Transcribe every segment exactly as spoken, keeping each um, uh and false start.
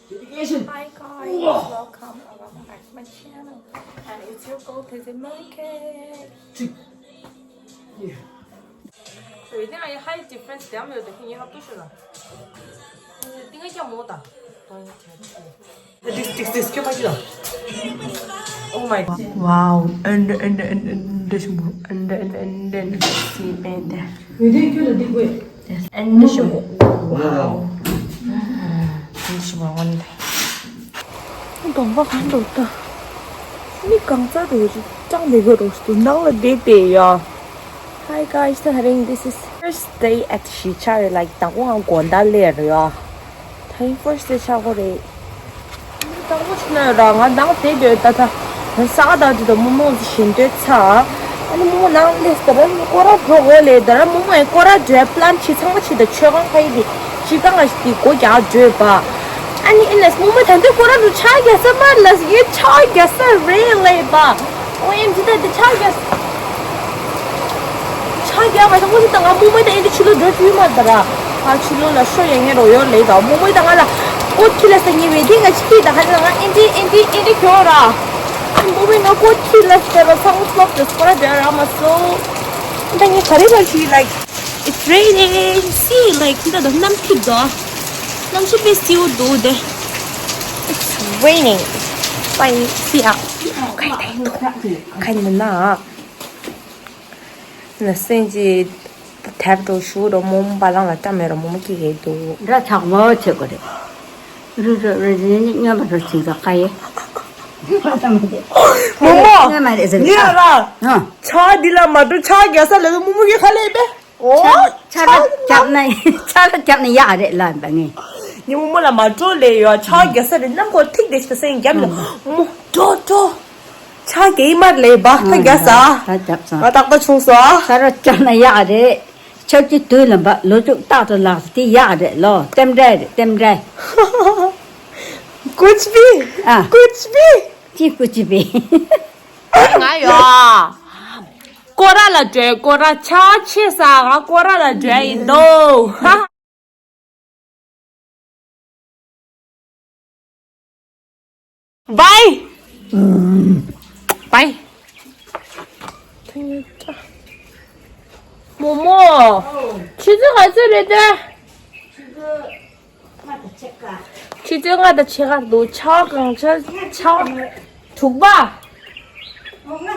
Dedication. Hi guys, welcome, welcome back to my channel. And it's your girl, Tizzy Monkey. Wait, I high difference damn you the thing you have to show. Thing I can more than. This, this, this, come on. Oh my god. Wow. And, and, and, and, this, and, and, and, and, see, man. Wait, you do the big way. Yes. And this, wow. This one. གདོང་པ་གང་འགྲོ་ད། མི་གང་ཚ་འགྲོ་རེད། ཀྲང་བདེ་ག་རོ་སྟུ་ནང་ལ་བསྡད་དེ་ཡ། Hi guys, ད་ཧ་རིང་this is first day at ཤི་ཆ་རེད། ལའིག་དང་པོ་ང་དགོང་དག་སླེབས་རེད་ཡ། ད་ཡིན་first day ཆགས་གོ་རེད། མི་དང་པོ་ཆུ་ན་ཡོད་ར། ང་ནང་བསྡད་དེ་ད་ད་ས་ག་ད་དུ་ད་མོ་མོ་ཞིམ་འདོད་ཚ། ཨ་ནི་མོ་མོ་ནང་སླེབས་ད་ར་ནི་སྐོར་ར་འགྲོ་གོ་ལེ། ད་ར་མོ་མོ་ཡི་སྐོར་ར་འགྲོ་པླན་ཆི་ཚང་མ་ཆི་ད་ཆོས་ཁང་ཁ་ཡི་དེ་ཆི་ཀང་ང་ཞིག་དེ་སྒོ་རྒྱག་འགྲོས་པ། ཨ་ནི་ཨི་ལས་མོ་མོ་ད་འདི་སྐོར་ར་འགྲོ་ཆ་རྒྱ་ས་མ་ལས་ཡི་ཆ་རྒྱ་ས་རེད་ལེ་པ། ཨོ་ཨེམ་ཇི་ད་འདི་ཆ་རྒྱ་ས། ཆ་རྒྱ་མ་ཚང་མོ་ཟི་ད་ང་མོ་མོ་ད་ཨེ་འདི་ཕྱི་ལོ་འགྲོ་རྒྱུ་མ་ད་ར། ཕ་ཕྱི་ལོ་ལ་ཤོ་ཡ་ངེ་རོ་ཡོ་ལེ་ད་མོ་མོ་ད་ང་ལ་ཀོ་ཁི་ལ་ས་ཉི་བེ་དི་ང་ཆི་ད་ཧ་ན་ང་ཨེ་འདི་ཨེ་འདི་ཨེ་འདི་ཁྱོ་ར། ཨ་ནི་མོ་མོ་ང་ཀོ་ཁི་ལ་ས་ར་ཚང་མོ་སློབ་ཏུ་སྐོར་ར་འགྲོ་ར་མ་སོ། ད་ངས་ག་རེ་བར་ཞིག་like it's raining, see, like འདི་ད་གནམ་ཐིབས་དོ། གནམ་གཤིས་དཔེ་བསིལ་བོ་འདུག་དེ། It's raining. Fine, see out. ཁ་ཡི་ད་ཡིན་འདུག་ཁ་ཡི་ན། ན་སེང་ཅི་དེབ་འགྲོ་ཞུ་རོ་མོ་མོ་བ་ལང་ལ་ལྟ་མེ་རོ་མོ་མོ་སྐྱིད་གེ་འདུག་འདྲ་ཆགས་མོ་ཆེ་གོ་རེད། རུ་རུ་རུ་རུ་ནི་སྔོན་མ་རུ་ཆིག་ཐོག་ཁ་ཡེ། མོ་མོ། སྔོན་མ་རེད་ཟེར་གི་ཨ། ཨ། ཆ་འདི་ལ་མ་འགྲོ་ཆ་རྒྱ་ས་ལ་མོ་མོ་གི་ཁ་ལས་པས། ཨོ། ཆ་ལ་རྒྱབ་ན་ཆ་ལ་རྒྱབ་ན་ཡག་རེད་ལབ་པ་ངས། ཉི་མོ་མོ་ལ་མ་འགྲོ་ལེ་ཡོ་ཆ་རྒྱ་ས་རེད་ནམ་གོ་ཐིག་དེ་ཞིག་སེང་རྒྱབ་ལ་མོ་འགྲོ་འགྲོ། ཆ་རྒྱ་ཡི་མར་ལེ་བ་ཁ་རྒྱ་ས། ད་རྒྱབ་ས། ང་ཏག་ཏག་ཆུང་སོ། ཆ་ལ་རྒྱབ་ན་ཡག་རེད། ཆབ་ཀྱི་དུས་ལ་འབབ་ལོ་ཅུག་ཏག་ཏག་ལགས་དེ་ཡག་རེད་ལོ། ཏེམ་རེ་རེད་ཏེམ་རེ། ཀུ་ཅི་པི། ཨ། ཀུ་ཅི་པི། ཅི་ཀུ་ཅི་པི། ང་ཡོད། སྐོར་ར་ལ་འགྲོ་སྐོར་ར་ཆ་ཆེ་ས་ང་སྐོར་ར་ལ་འགྲོ་ཡིན་ལོ། Bye. Bye. མོ་མོ། ཆུ་ཚོད་ག་ཚོད་རེད་དེ། ཆུ་ཚོད་ལྔ་དང་ཕྱེད་ཀ་འདུག་ཆ་གང་ཆ་ཆ་དྲུག་པ། ང་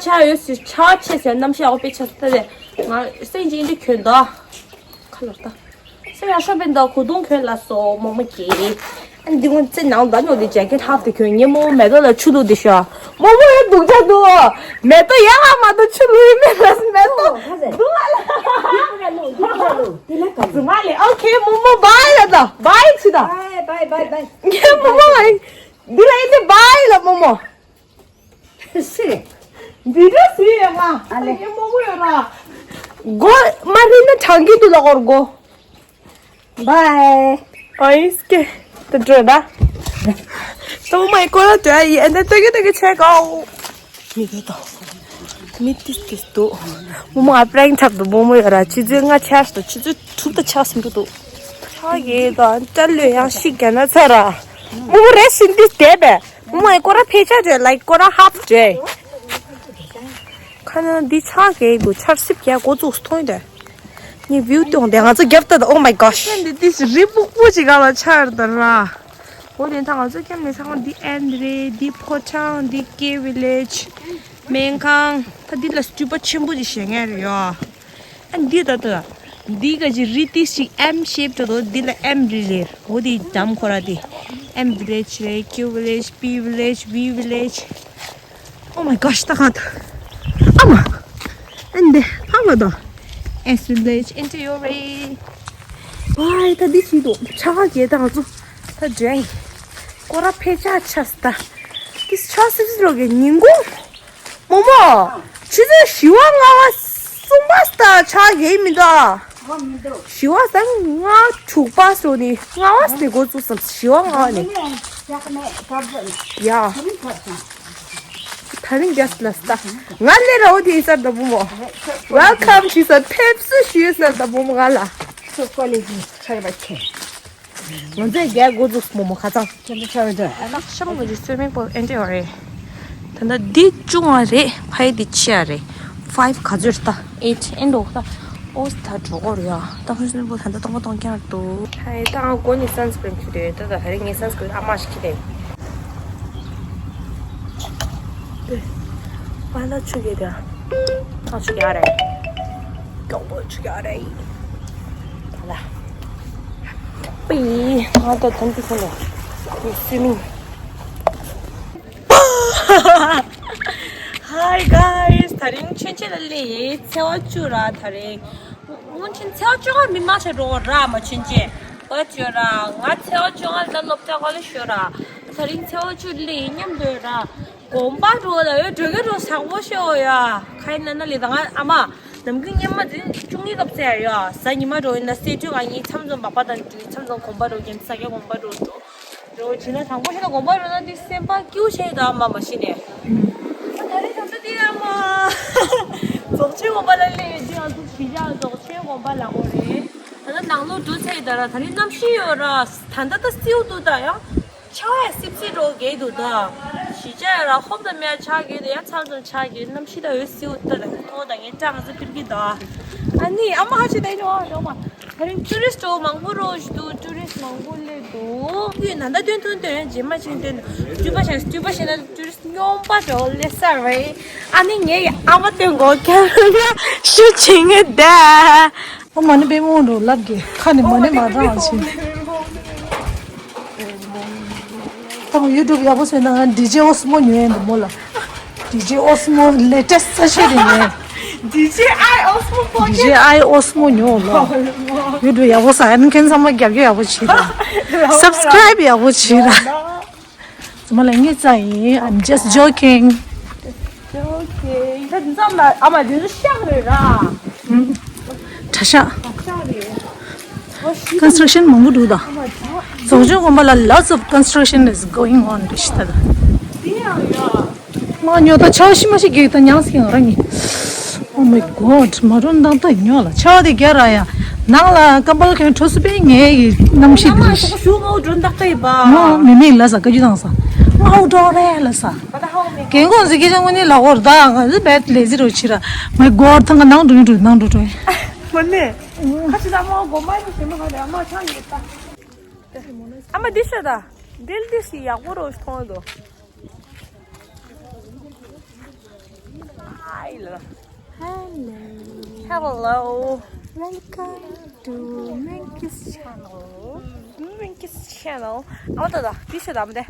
ཆ་ཡོད་སྲིད་ཆ་ཆེ་ཟེར་གནམ་གཤིས་ཨོ་པེ་ཆ་ས་ཏེ་ང་སེང་ཅིག་འདི་གྱོན་ད། ཁ་ལོར་ད། སེང་ཡ་ཤོ་པན་ད་གོ་དུང་གྱོན་ལ་སོ་མོ་མོ་གྱིས། ཨ་འདི་ངོ་ཙེ་ནང་ད་ཉོ་དེ་ཇེ་ཀེ་ཊི་ཧབ་དེ་གྱོན་ངས་མོ་མེ་ཏོག་ལ་ཆུ་བླུགས་དེ་ཤོ། མོ་མོ་ཡ་སྡུག་ཅག་འདུག་མེ་ཏོག་ཡ་ང་མ་གཏོགས་ཆུ་བླུགས་ཡིན་མེད་ལ་མེ་ཏོག་སྡུག་ཨ་ལ། རྫུན་མ་ལས། ཨོ་ཁེ་མོ་མོ་བའི་ལ་ད་བའི་ཆི་ད། Bye, bye, bye, bye. ངས་མོ་མོ་ང་འདི་ལ་ཡིན་དེ་བའི་ལ་མོ་མོ། སི། འདི་འདྲ་སི་ཡ་ང་། ཨ་ལེ། ངས་མོ་མོ་ཡོད་ར། སྒོ་མ་རིལ་ན་གྲང་གི་འདུག་ལ་སྐོར་སྒོ། Bye. ཨོ་ཡིས་ཀེ། ད་འགྲོ་ད། ད་མོ་མོ་ཡི་སྐོར་ལ་འགྲོ་ཡ་ཡིན། ཨ་ནི་ཏོ་ཀི་ཏོ་ཀི་ཆེ་གོ། མི་གོ་ད། མི་ཏིས་ཏིས་འདུག་མོ་མོ་ང་པྲེང་འཁྲབ་འདུག་མོ་མོ་ཡོད་ར། ཆུ་ཚོད་ལྔ་ཆགས་འདུག་ཆུ་ཚོད་དྲུག་ད་ཆགས་ཟིན་འགྲོ་འདུག་ཆགས་ཡོད་ད། ཏྲ་ལོས་ཡང་ཤི་ག་ན་ཚ་ར། མོ་མོ་རེ་ཞིག་འདི་བསྡད་པས། མོ་མོ་ཡི་སྐོར་ར་ཕེ་ཆ་རེད་ལའིག་སྐོར་ར་ཧབ་རེད། ཁ་ན་འདི་ཆགས་ཡོད་འདུག་ཆར་སིབ་ཀྱི་སྒོ་བཙུགས་སུ་མཐོང་ཡོད་དེ། ངས་བིའུ་སྟོན་དེ་ང་ཚོ་རྒྱབ་ལྟ་ད། Oh my gosh. འདི་ཏིས་རི་སྤུག་སྤུག་ཅིག་ག་ལ་ཆགས་ཡོད་ད་ར། འོ་དེ་ད་ང་ཚོ་ཁྱམས་ནས་ཚང་མ་འདི་ཨན་རེད། འདི་ཕོ་བྲང་། འདི་ཀེ་ཝི་ལེཇ་སྨན་ཁང་། ད་འདི་ལ་སྤྲུལ་པ་ཆེན་པོ་ཅིག་བཞེངས་ཡ་རེད་ཡ། ཨ་འདི་ད་ད། འདི་ག་ཅི་རི་ཏིས་ཅིག་M shape འགྲོ་འདུག་འདི་ལ་M རི་རེད། འོ་དེ་འཇམ་ཁོ་ར་དེ། M village རེད། Q village, P village, V village. Oh my gosh, ད་གང་ད། ཨ་མ། ཨ་འདི་ཕ་མ་ད། S village, Interior རེད། ཝའི་ད་འདི་ཅི་འདུག་ཆགས་ཀྱི་ད་ང་ཚོ་ད་འདྲེ། སྐོར་ར་ཕེ་ཆ་ཆ་ས་ད། འདི་ཆ་སི་སི་རོ་གི་ཉིན་གུང་། མོ་མོ། ཆུ་ཚོད་བཞི་པ་ལྔ་པ་གསུམ་པ་ད་ཆགས་ཡོད་མི་འདུག་ཨ། ཨ་མི་འདུག་བཞི་པ་ཟེར་ལྔ་དྲུག་པ་སོ་ནི་ལྔ་པ་ཟེར་འགོ་བཙུགས་སམ། བཞི་པ་ལྔ་པ་ནི། ཡ། ད་རིང་རྒྱ་སི་ལ་སྟ། ང་ལས་ར་འོ་དེ་ཡིན་ས་ད་བུ་མོ། Welcome ཞུ་ས། ཕེབས་བསུ་ཞུ་ས་ད་བུ་མོ་ང་ལ། ང་ཚོས་རྒྱག་འགོ་འཛུགས་མོ་མོ་ཁ་ཚང་། ལག་ཤམ་གྱི་སུའི་མིང་པུལ་ཨེ་འདྲ་ཡོད་རེད། ད་ལྟ་འདི་བཅུ་ལྔ་རེད། ཕ་ཡི་འདི་ཕྱེད་རེད། ཕའིབ་ག་ཚོད་རེད་ད། ཨེཊ་ཨེ་འགྲོ་ད། ཨོ་ད་འགྲོ་གོ་རེད་ཡ། ད་ཧུན་སུན་པོ་ད་ལྟ་སྟོང་པ་སྟོང་རྐྱང་འདུག་ཕ་ཡི་ད་ང་མགོ་ནས་སན་སི་ཀྲིན་ཁྱེར་ཡོད། ད་ད་ཧ་རི་ངས་སན་སི་ཀྲིན་ཨ་མ་ཞིག་ཁྱེར་ཡོད། པ་ལ་ཆུ་རྐྱལ་དེ། ཨ་ཆུ་རྐྱལ་རེད། མགྱོགས་པོ་ཆུ་རྐྱལ་རེད། ད་ལ། པི། ང་ད་ཐོན་དུས་ཁོ་ལ། སུའི་མིང་། Hi guys, ད་རིང་མཆོད་མཇལ་ལ་སླེབས་ཡིན། ཚེས་པ་བཅུ་ར་ད་རིང་། སྔོན་ཆད་ཚེས་པ་བཅོ་ལྔ་མི་མང་ཆེ་འགྲོ་གི་ར་མ་མཆོད་མཇལ། འོ་བྱོས་ར། ང་ཚེས་པ་བཅོ་ལྔ་ལ་སློབ་གྲྭ་སྐོར་ལ་ཤོད་ར། ད་རིང་ཚེས་པ་བཅུ་སླེབས་ཡིན་སྙམ་འདོད་ར། དགོན་པ་འགྲོ་ལ་ཡོད་འགྲོ་གི་འགྲོ་བཟང་པོ་ཤོད་ཡ། ཁ་ཡིན་ན་ན་ལི་ད་ང་ཨ་མ། ནམ་རྒྱུན་སྔོན་མ་འཛིན་བཅུ་གཉིས་སྐབས་ཚེ་ཡ། གཟའ་ཉི་མ་འགྲོ་ཡིན་ན་སེ་དུས་ང་གཉིས་མཚམས་འཛོམས་པགས་པ་དང་འགྲུལ་མཚམས་འཛོམས་དགོན་པ་འགྲོ་རྒན་ས་སྐྱ་དགོན་པ་འགྲོ་འགྲོ། རོ་བྱིན་ན་དང་པོ་ཤེས་ན་དགོན་པ་རོ་ན་འདི་སེམས་པ་སྐྱིད་པོ་བྱས་ཡོད་ཨ་མ་མ་ཤི་ནས། ཨ་ད་རེས་དང་པོ་འདི་ཨ་མ། རྫོགས་ཆེན་དགོན་པ་ལ་སླེབས་ཡོད་འདི་ང་ཚོ་གཞིས་ཆགས་རྫོགས་ཆེན་དགོན་པ་ལ་འོ་རེད། ད་ལྟ་ནང་ལོགས་འགྲོ་ཚར་ཡོད་ད་ར། ད་རེས་གནམ་གཤིས་ཡོད་ར། ད་ལྟ་ད་སེའུ་འདུག་ད་ཡང་། ཆར་པ་ཡང་སིབ་སིབ་འགྲོ་གི་འདུག་ད། གཞིས་ཆགས་ཡ་ར་ཧོབ་ད་མེད་ཆགས་ཀྱི་འདུག་ཡང་མཚམས་མཚམས་ཆགས་ཀྱི་གནམ་གཤིས་ད་འོ་སེའུ་ད་ད་ཐོག་ད་ངས་སྐྲ་ང་ཚོ་ཕིར་གི་ད། ཨ་ནི་ཨ་མ་ཧ་ཅི་ད་ཡིན་ནོ་ཨ་ནོ་མ། ད་རིང་ཊུ་རི་སི་ཊི་མང་པོ་རོ་ཞིག་འདུག་ཊུ་རི་སི་ཊི་མང་པོ་སླེབས་འདུག་ཡོད་ན་ད་སྟོན་ཐུང་སྟོན་ཡང་རྗེས་མ་ཅིག་སྟོན་འདུག་སྤྲུལ་པ་བྱས་སྤྲུལ་པ་བྱས་ན་ཊུ་རི་སི་ཊི་སྨྱོན་པ་འགྲོ་སླེབས་ས་རེད། ཨ་ནི་ངས་ཡ་ཨ་མ་སྟོན་གོ་ཁྱེད་རང་ཡ་ཤུ་ཆེ་ངེ་ད། ཨ་མ་ནི་པེ་མོ་འགྲོ་ལབ་གི་ཁ་ནི་མ་ནི་མ་རང་ཆེ། ད་མོ་ཡུ་ཊུབ་ཡག་པོ་བཟོས་ན་ང་ཌི་ཇེ་ཨོ་སི་མོ་ཉོས་ཡིན་འདུག་མོ་ལ། ཌི་ཇེ་ཨོ་སི་མོ་ལེ་ཊེ་སི་ཊི་ས་ཤེས་རེད་ནས། ཌི་ཇེ་ཨའི་ཨོ་སི་མོ་ཌི་ཇེ་ཨའི་ཨོ་སི་མོ་ཉོ་ལ། ཡུ་ཊུབ་ཡག་པོ་ཟ་ཡ་ནི་ཁྱེད་ཚང་མ་རྒྱབ་སྐྱོར་ཡག་པོ་བྱེད་ར། སབ་སི་ཀ་རའིབ་ཡག་པོ་བྱེད་ར། ཚང་མ་ལ་ངའི་རྩ་ཡིན། I'm just joking. ཨོ་ཁེ། ད་འཛམ་ལ་ཨ་མ་དེ་ཚོ་ཤག་རེད་ར། གྲྭ་ཤག་ཤག་རེད། ཨོ་ཤི། ཀོན་སི་ཊྲག་ཤན་མང་པོ་འདུག་ད། ཨ་མ་ད། རྫོགས་ཆེན་དགོན་པ་ལ་lots of construction is going on རེད་ཤི་ད་ད། དེ་ཡང་ཡ། ང་ཉོ་ད་ཆར་པ་ཤི་མ་ཤི་གེག་ད་ཉང་སི་ང་རང་ཉི། Oh my god མ་རུང་དང་ད་ཉོ་ལ་ཆར་པ་དེ་རྒྱ་ར་ཡ། ནང་ལ་ཀམ་པལ་གང་འཕྲོ་སུ་པའི་ངའི་གནམ་གཤིས་དེ་རེད་ཤི། ང་མི་མིག་ལ་ས་བཀའ་རྒྱུ་དང་ས། ང་ཧུ་འགྲོ་རེད་ལ་ས། རྒན་གོང་ཟི་གི་ཅང་ངོ་ནི་ལ་འོར་ད་ང་ཟི་བེད་ལེ་ཟི་རོ་ཆི་ར། མའི་གོར་ཐང་ག་ནང་འགྲོ་འགྲོ་ནང་འགྲོ་འགྲོ། མ་ནི། ཁ་ཆེ་ད་མ་གོ་མ་ནི་ཞེ་མ་ཧ་རེ་ཨ་མ་ཆང་ཡོད་ད། ཨ་མ་འདི་ཤོད་ད། འདིལ་འདི་ཞིག་ཡག་པོ་རོ་ཞིག་མཐོང་འདུག Hi. Hello. Hello. Welcome to Minky's channel. Minky's channel. ཨ་ད་ད་དེ་ཤེས་དམ་དེ།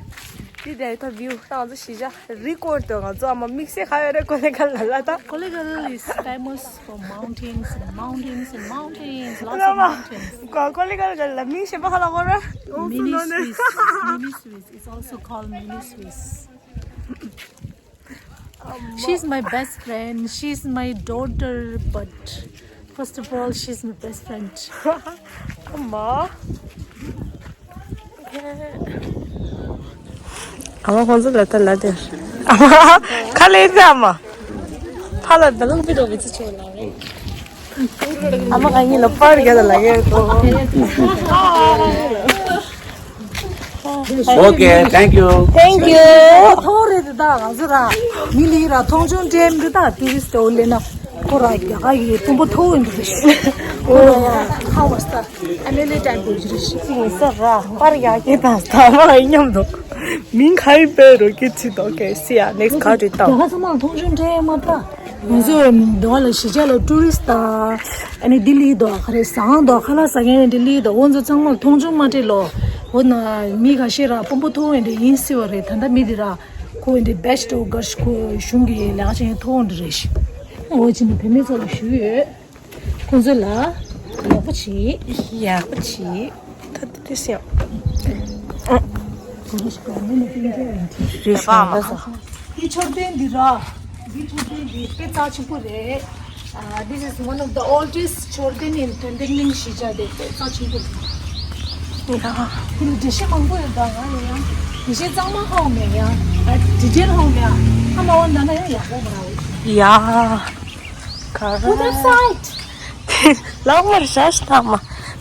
དེ་དེ་ད་བིའུ་ད་ང་ཚོ་གཞིས་ཆགས་རི་ཀོར་དུ་ང་ཚོ་ཨ་མ་དམིགས་བསལ་ག་ཡོད་རེད། ཀོ་ལེ་གལ་ལ་ལ་ད། Kollegal is famous for mountains and mountains and mountains, lots of mountains. ཀོ་ལེ་གལ་གལ་ལ་མིང་ཤེས་པ་ག་ལ་གོ་ར། Mini Swiss. Mini Swiss. It's also called Mini Swiss. She's my best friend. She's my daughter, but first of all, she's my best friend. ཨ་མ། ཨ་མ་ཁོང་ཚོ་ལ་ལྟ་ལ་དེར། ཨ་མ། ཁ་ལས་ཨ་མ། ཕ་ལ་ད་ལུག་པི་རོ་བི་ཚི་ཆོ་ལ་རེད། ཨ་མ་ང་གཉིས་ལ་པར་རྒྱག་ལ་ལ་གེ་ཏོ། Okay, thank you. Thank you. ཐོ་རེད་ད་ང་ཚོ་ར་མི་ལི་ར་མཐོང་ཆུང་འདྲེམ་འདི་ད་ཏི་རིས་ཏོ་ལེ་ན་ཁོ་ར་རྒྱ་ག་ཡི་དུམ་བུ་ཐོ་འདི་རེད། ཁོ་ར་ཡ་ཁ་བ་སྟ་ཨ་མེ་ལེ་ཏན་པོ་ཇི་རེད་ཤི་ཙི་ངི་ས་ར་པར་ཡ་གི་ད་ད་མ་ཡི་ཉམ་དོ། མིང་ག་ཡི་པེ་རོ་གི་ཚི་དོ་གེ་སི་ཡ་next card རི་ཏོ། རྒྱ་ག་ཚང་མ་མཐོང་ཆུང་འདྲེམ་མ་ད། ང་ཚོ་འདི་བ་ལ་གཞིས་ཆགས་ལ་ཊུ་རི་སི་ཊི་དང་ཨ་ནི་ལྡི་ལི་དང་ག་རེ་ཟངས་དང་ཁ་ལག་ཟ་མཁན་ལྡི་ལི་དང་འོ་ཚོ་ཚང་མ་མཐོང་ཆུང་མ་སྤྲད་ལོ། འོ་ན་མི་ཁ་ཤས་ར་དཔོན་པོ་མཐོ་བོ་འདི་ཡིན་སྲིད་པ་རེད། ད་ལྟ་མི་འདི་ར་ཁོ་འདི་བེ་སི་ཊི་འོ་ག་ཤི་ཁོ་གཞུང་གི་ལས་ཀ་བྱེད་མཁན་མཐོ་བོ་འདི་རེད་ཤི། འོ་ཅི་ནི་བུད་མེད་ཚོ་ལ་ཞུ་ཡོད། ཁོང་ཚོ་ལ་ཡག་པོ་བྱེད། ཡག་པོ་བྱེད། ད་ལྟ་དེ་སེམས། རེད་ཤག་ལ་ས། འདི་མཆོད་རྟེན་འདི་ར། འདི་མཆོད་རྟེན་འདི་དཔེ་རྩ་ཆེན་པོ་རེད། Uh, this is one of the oldest མཆོད་རྟེན་in དོན་ལྡན་གླིང་གཞིས་ཆགས་དེ་དཔེ་རྩ་ཆེན་པོ་རེད། ཡ། ཁོ་ལ་འགྲེལ་བཤད་མང་པོ་ཡོད་ད་ང་ལ་ཡང་། འགྲེལ་བཤད་གཙང་མ་ཧ་གོ་མེད་ཡ། ཨ་ཌི་ཊེལ་ཧ་གོ་མེད་ཡ། ཨ་མ་འོ་ན་ན་ཡང་ཡག་པོ་མ་རེད། ཡ། ག་རེ། Put outside. ལག་མར་བཞག་ཤི་ཐ་མ།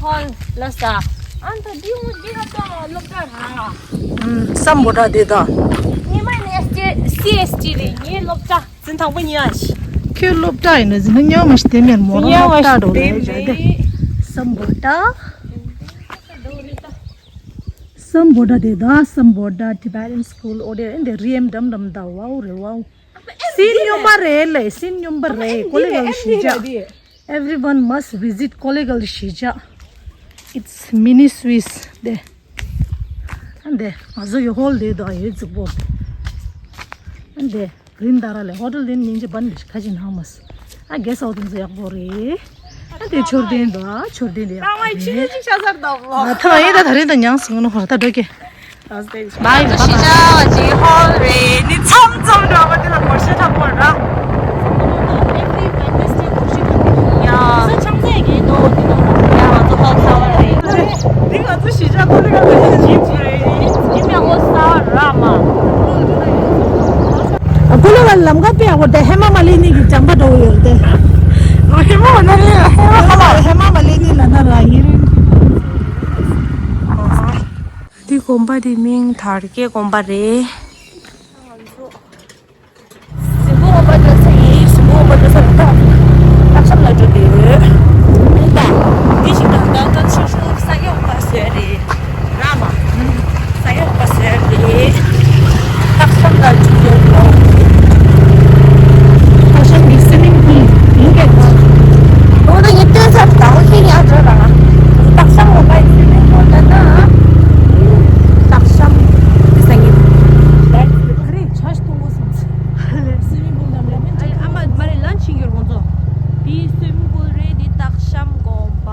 ཧོལ་ལ་ས། ཨན་ད་འདི་འོ་འདི་ག་ད་སློབ་གྲྭ་ར། ཨམ་སམ་བྷོ་ཊ་དེ་ད། ཉི་མ་ནས་སི་ཨེས་ཊི་རེད། ངའི་སློབ་གྲྭ་འཛིན་དང་པོ་ཉི་ཨ་ཤི། ཁྱོད་སློབ་གྲྭ་ཡིན་ན་འཛིན་ན་ཉོ་མ་ཤི་དེ་མེར་མོ་རང་སློབ་གྲྭ་འགྲོ་རེད་ཇ་དེ། སམ་བྷོ་ཊ། སམ་བྷོ་ཊ་དེ་ད་སམ་བྷོ་ཊ་Tibetan School ཨོ་དེ་འདི་རིའི་འགྲམ་འགྲམ་ད། ཝའོ་རེད་ཝའོ། སིན་སྨྱོན་པ་རེད་ལེ། སིན་སྨྱོན་པ་རེད། ཀོ་ལེ་གལ་ཤི་ཇ། Everyone must visit ཀོ་ལེ་གལ་ཤི་ཇ། It's mini Swiss དེ། ཨ་འདི་ང་ཚོ་ཡོ་ཧོལ་དེ་དོ་ཡོད་ཙུག་པོ། ཨ་འདི་རིན་ད་ར་ལེ་ཧོ་ཊེལ་དེ་ནི་ཉིན་གཅིག་བན་ཁ་ཅིག་ནང་མ་སི། ཨ་གེ་སོ་དེ་ཚོ་ཡག་པོ་རེད། ཨ་དེ་མཆོད་རྟེན་དོ། ཨ་མཆོད་རྟེན་དེ་ཡག་པོ་རེད། ད་ང་ཡི་ཆུ་ནི་ཅིག་ཤ་ཚར་དོ་ལོ། ཨ་ཐ་ཡིན་ད་ད་རིང་ད་ཉང་སིང་ནོ་ཧོ་ད་འགྲོ་གེ། ད་ཤི་ཅ་ཅི་ཧོལ་རེད། ནི་མཚམས་མཚམས་འགྲོ་བ་དེ་ལ་ངོ་ཤེས་དྲག་པོ་ར། ཡ། ཡ་ང་ཚོ་ཧོལ་ས་བ་རེད། འདི་ང་ཚོ་ཤི་ཅ་ཁོ་ལེ་ག་ལ་ཡིན་ཅི་རེད། ཡིན་ཡ་ཧོལ་ས་བ་ར་མ། ཨ་ཁོ་ལ་ལམ་ཁ་དཔེ་ཡག་པོ་དེ་ཧེ་མ་མ་ལི་ནི་གི་ཇམ་པ་འགྲོ་ཡོད་དེ། ཨ་ཧེ་མ་མ་ལི་ནི་ཧེ་མ་མ་ལི། ཧེ་མ་མ་ལི་ནི་ལ་ན་ར་ཡིན། འདི་དགོན་པ་འདི་མིང་དར་རྒྱས་དགོན་པ་རེད། གཟིམ་པོ་འོ་པ་འགྲོ་ས་ཡིན། གཟིམ་པོ་འོ་པ་འགྲོ་ས་ལ་ཏོག་ཏག་ཤམ་ལ་འགྲོ་དུས། འདི་ད་འདི་ཞིག་དང་ད་ལྟ་ཆུ་ཤུར་ས་ཡོག་པ་ཟེར་རེད། ར་མ། ས་ཡོག་པ་ཟེར་རེད། ཏག་ཤམ་ལ་འགྲོ་དུས། ཏག་ཤམ་གྱི་སི་མིང་པུལ། Look at that. འོ་ད་ངས་སྟོན་ས་དང་པོ་ཁྱེད་ཡར་འགྲོ་ར། ཏག་ཤམ་འོ་པ་སི་མིང་པུལ་ད་ན། ཏག་ཤམ་དེ་ས་ངེ། ད་རེས་ཆ་ཞིག་མཐོང་གོ་སོང་། སི་མིང་པུལ་དང་ལ་མེན་ཨ་མ་མ་རེད་ལན་ཕྱིན་གྱུར་ཁོང་ཚོ། དེ་སི་མིང་པུལ་རེད། དེ་སྟག་ཤམ་དགོན་པ།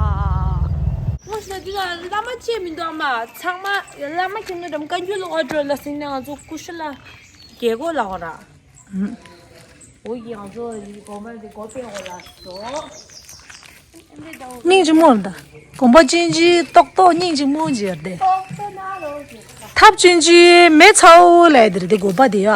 ངོ་ཤེས་ན་དེ་ལ་བླ་མ་ཆེ་མི་འདུག་ཨ་མ། ཚང་མ་བླ་མ་ཁྱེད་ནི་འགྲམ་བཀའ་འགྱུར་ལ་ཨོ་ཌར་ལ་སིང་ནས་ང་ཚོ་ཀུ་ཤུ་ལ་རྒྱལ་སྒོ་ལ་འོ་ར། འོ་ཡི་ང་ཚོ་ཡི་དགོན་པ་འདི་སྒོ་ཕྱེ་འོ་ལ་སོ། སྙིང་རྗེ་མོ་རེད་ད། དགོན་པ་ཅན་གྱི་ཏོག་ཏོག་སྙིང་རྗེ་མོ་ཅིག་རེད་དེ། ཐབ་ཅན་གྱི་མེ་ཚའོ་ལས་དེ་རེད་དེ་དགོན་པ་དེ་ཡ།